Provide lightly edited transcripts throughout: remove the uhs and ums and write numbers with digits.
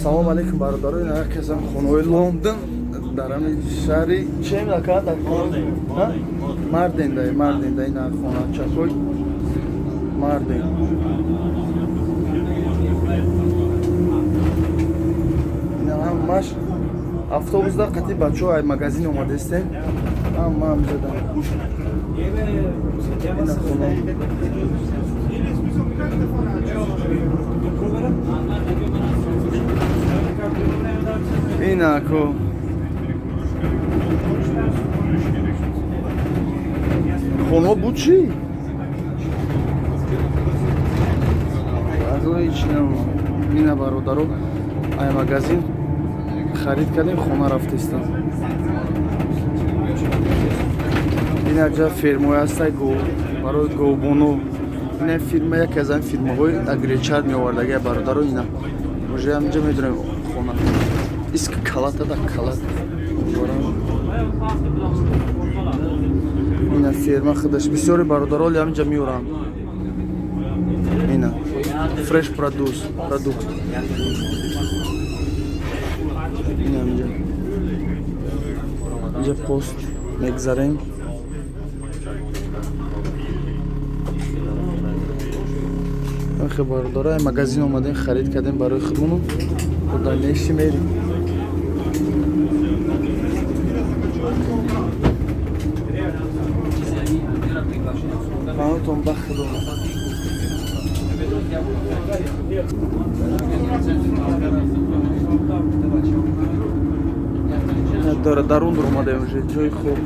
Салом алейкум, бародаро. Ин як касам хонаҳои Лондон дар ҳамин шаҳри чем ака дар Марден, дай Марден, дай ина хоначакои Марден. Ина ҳамаш автобусда қати бачаҳо ай магазин омадестем. Ҳама ҳамҷода. Ина хона. Инако хоно буд чӣ? Ина, бародаро, ай магазин харид кардем, хона рафтестем. Инаҷа фермаҳое ҳастай барои говбоно. Ина фирма, яке аз ин фирмаҳои агречар меовардагия, бародаро. Ина уже ҳаминҷа медонем, хона иск калата да калат. Ина ферма худаш бисёри бародаро оли ҳаминҷа меоранд. Ина fresh produce, продукт. Ина ҳаминҷа, инҷа пост мегзарем. Ахи бародаро, магазин омадем, харид кардем барои худмону дальнейший мерим. Панотон ба худо. Дарун омадем, уже ҷои хуб.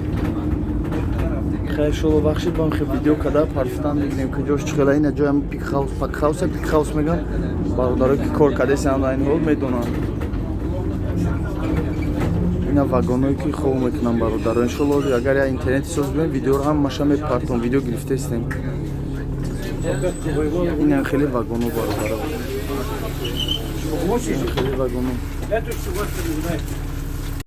Хайр, шоло бахшид, бам хе видео када парфтан мегирем, куҷош чӣ хела. Ина ҷоям пикхаус, пакхаус, пикхаус меган. Бародаро, ки кор кардесанд, айн ҳол медонанд. Ина вагоное ки хоб мекунам, бародаро. Иншолло, агар я интернети соз бинем, видеоро ҳамаша мепартом, видео гирифтаистем. Ина хеле вагоно, бародаро, хеле вагоно.